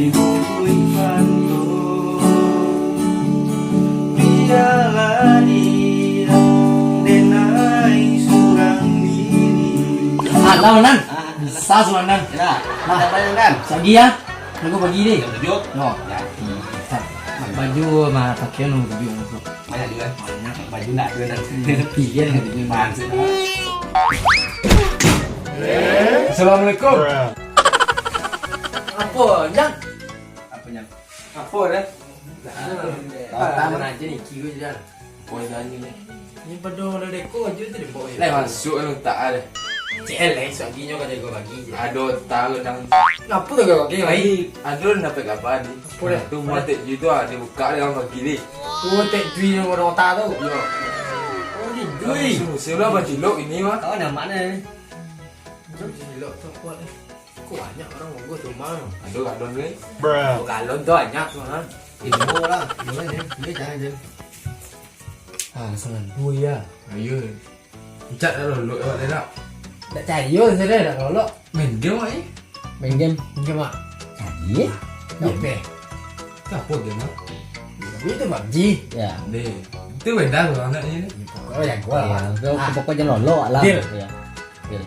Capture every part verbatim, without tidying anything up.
Ibu Ipanto, biarlah dia denai surang diri. Ah, tahu, Nan. Ah, bisa sudah, Nan. Ya. Nah, apa yang, Nan? Sagi ya. Lagu pagi deh. Jam tujuh? No. Ya. Hmm. Baju sama pakaian nomor tujuh. Banyak juga. Banyak. Baju nak ada, Nan. Hmm, pilihan gitu. Maksud. Assalamualaikum. Apo, Jang? Apo, Jang? Apo, dah? Dah, dah, dah. Dah, dah, dah. Aja ni, kiro je, Jang. Apo, Jang, ni? Ni pado lah deko aja tu dia bawa. Lai masuk kan utak ah, dah. Cek, lai, esok pagi nyo ka jago pagi je. Ado utak, Jang. Ngapo tu jago pagi, lai? Ado dapat kabar ni. Apo dah? Tu rumah Tek Jui tu, ah, dia buka dalam pagi ni. Oh, Tek Jui yang orang otak tu? Yo. Oh, Tek Jui. Musim-musim lah, bacilok ini mah. Kawan yang mana ni? Bacilok tu kuat ni. Kok banyak orang bagus rumah tu? Aduh, galon ni. Bruh. Oh, galon tu banyak tu, ha. Ilmu lah. Boleh ni. Boleh jangan je. Ah, sangat dua ya. Ayo. Encak dah lolok awak dah tak? Tak cayo sudah dah lolok. Main game awak ni? Main game. Main game, Mak. Jadi? Yo, beh. Itu apo game, Mak? Itu PUBG. Ya. Deh. Itu beda tu anak ni. Ya, pokoknya jago lah. Ya, pokoknya jangan lolok lah. Deal. Ya. Deal.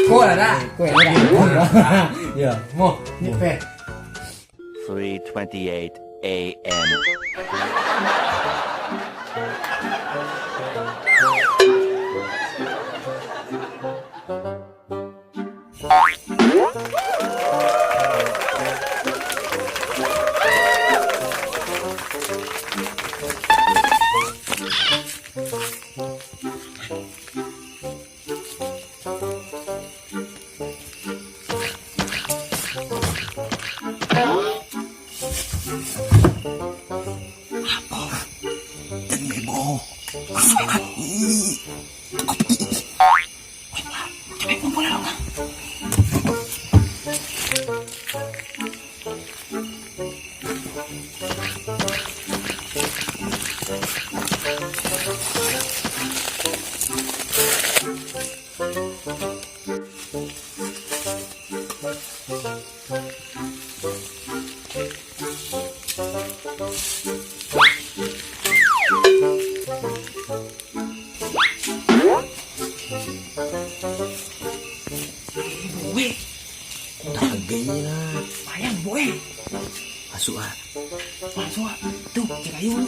Kau lah dah. Kau lah dah. Ya. Mo. Ni, beh. Three twenty-eight A M. Buek. Kok tak hargai lah. Payah, Buek. Masuk ah. Masuk ah. Tu, cek kayu tu.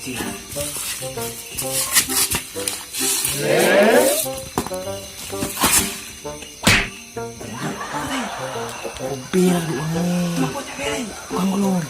Siap. Kopi lah duk ni. Bukan belum.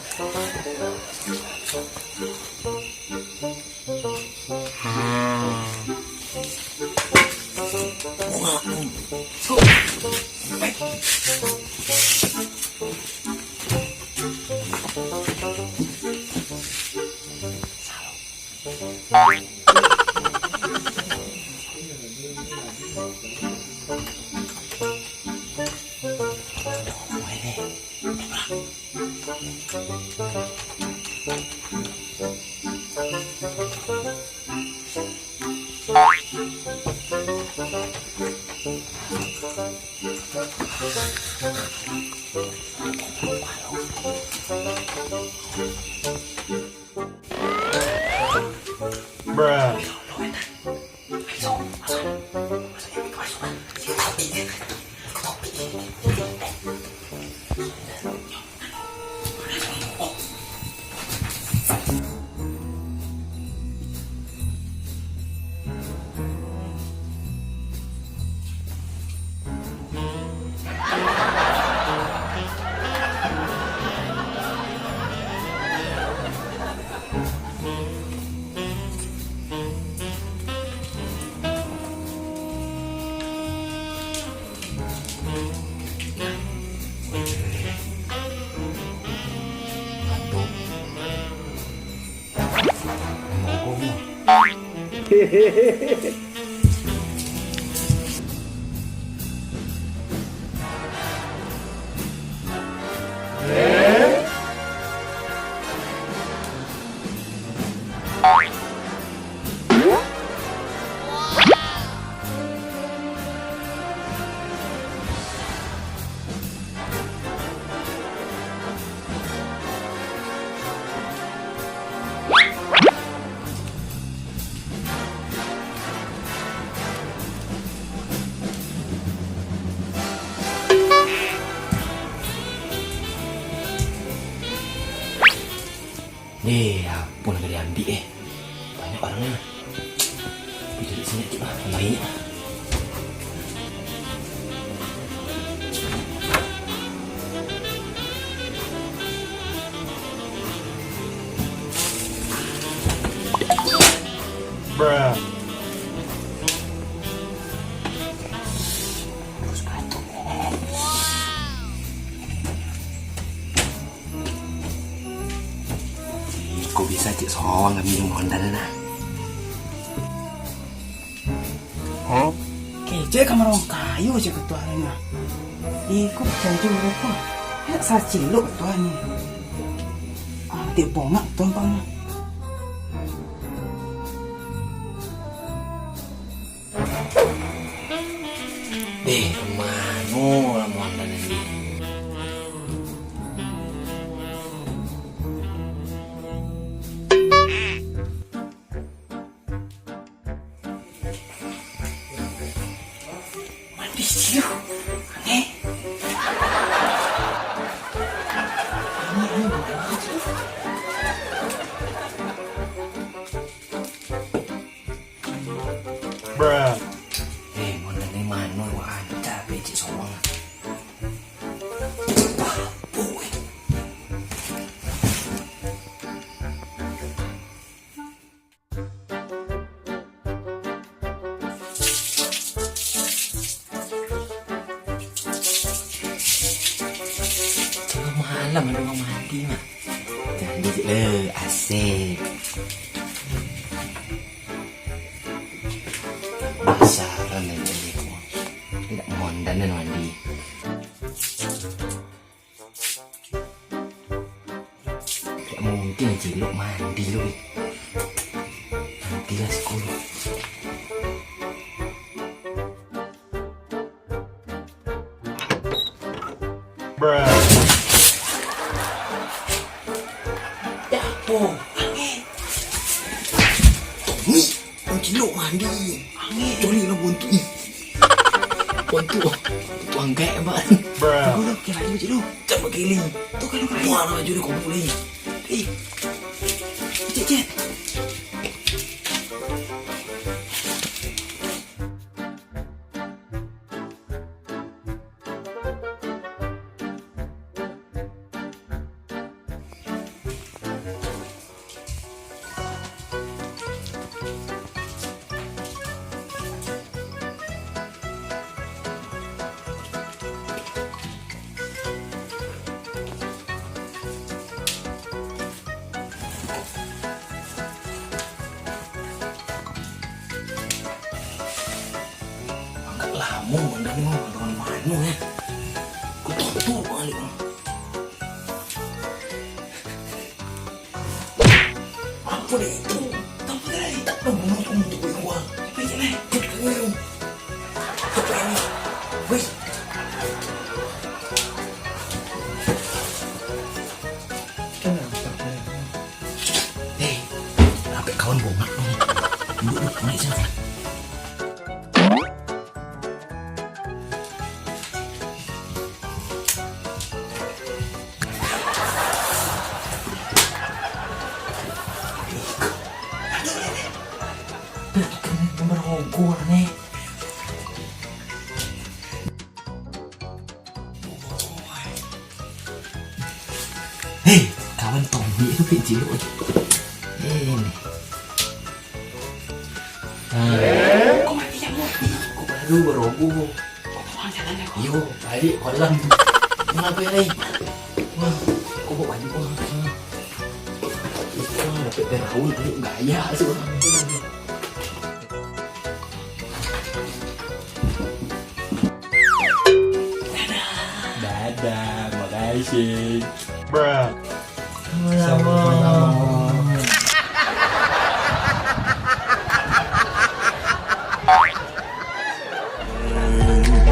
Bruh. Eh, apo nan ka diambiak, eh? Banyak barang ni. Tapi duduak siko lah, baiak. Bruh. Iko bisa cek sorang kami di Honda tu nah. Hah? Kecek ka urang kayo cek ketua tu nah. Iko percaya jo urang ko. Ya sacilok ketua ni. Ah, dia bongak tumpang. Deh, kemano lah Muan dan Andi? Mandi siu, aneh. Aneh, aneh, aneh. Bruh. Eh, mun dari mano wak anta becek sorang? Papo, eh. Tangah malam ado urang mandi mah. Jadi, eh, asik. Penasaran nih jadi ko. Indak Muan dan mandi. Indak mungkin cilok mandi lu, eh. Nantilah sepuluh. Bruh. Ya, po. Angin. Tommy, ang cilok mandi. Angin. Coli lah buntu ni. Buntu. Buntu anggaik, Abang. Bruh. Tunggu lu, pakai lagi, Cik, lu. Cak pakai ni. Tu kan lu pakai. Wah, laju dia kumpul ni. Eh. Cik, cik. Agak lamo Wanda ni mah, dengan mano, eh? Ku tontu balik, ah. Apo dek itu? Tanpa dari tak pernah bunuh tu untuk gua. Tapi jangan ikut kau. Apa ini? Wih. Kenapa? Hei, sampai kawan bongak ni. Duduk, duduk, naik sana. Hei, kawan Tommy tu kecil. Hei, ni. Ah. Kau mati, Cak, kau. Kau baru baroboh. Kau buang jalan, Cak. Yo, balik kolam tu. Kenapa, Rai? Wah, kau bawa baju kau. Wah, dapat Firaun tu gaya seorang tu. Dadah, makasih. Bruh. Sama-sama.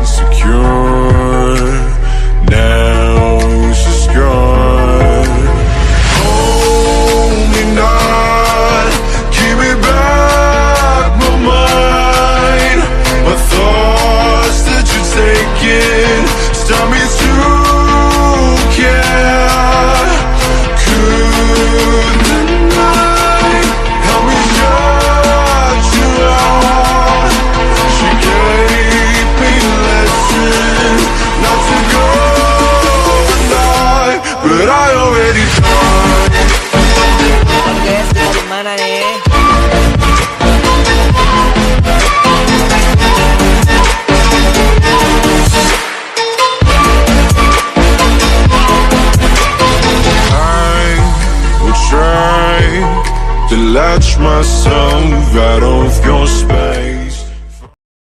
Secure, now she's gone. Hold me not, give me back my mind. My thoughts that you're taking, stop me to care. Could Oke, guys, kita di mana nih? I will try to latch myself out of your spell.